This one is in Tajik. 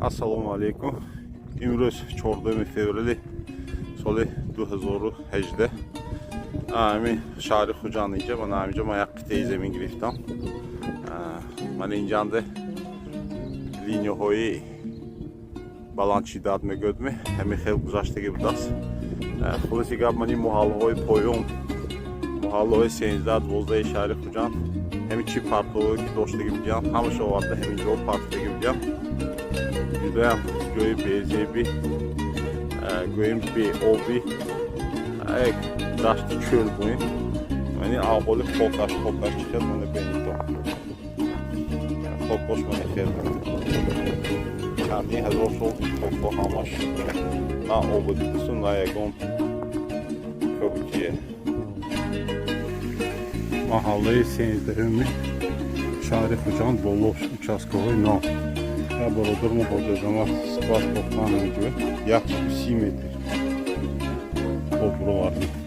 Ассалому алайкум. Имрӯз 4 феврали соли 2018, ҳамин шаҳри Хуҷанд. Инҷа ман, ҳаминҷо ман як қитъаи замин гирифтам. Ман инҷанде линияҳои баландшиддат мегӯядме, ҳамин хел гузаштагӣ будааст. Хулоси гап, ман ин муҳаллаҳои поён, муҳаллаҳои 13, 12-и шаҳри Хуҷанд, ҳамин чӣ партовое ки доштагӣ будиям, ҳамаша оварда, ҳамин ҷо партовагӣ будиям. Ҷудоям ҷои безебӣ, гӯем, беобӣ, як дашти чӯл гӯем. Мани аҳволи хокаш чӣ хел, мана бинито, хокош мана хел, чандин ҳазор сол хокҳо ҳамаш на обу дидасу, на ягон кобутие. Маҳаллаи 13-уми шаҳри Хуҷанд, боло участкаҳои нав. Я бародармо ҳозирзама склад кофтан, инҷо 130 метр об бировардем.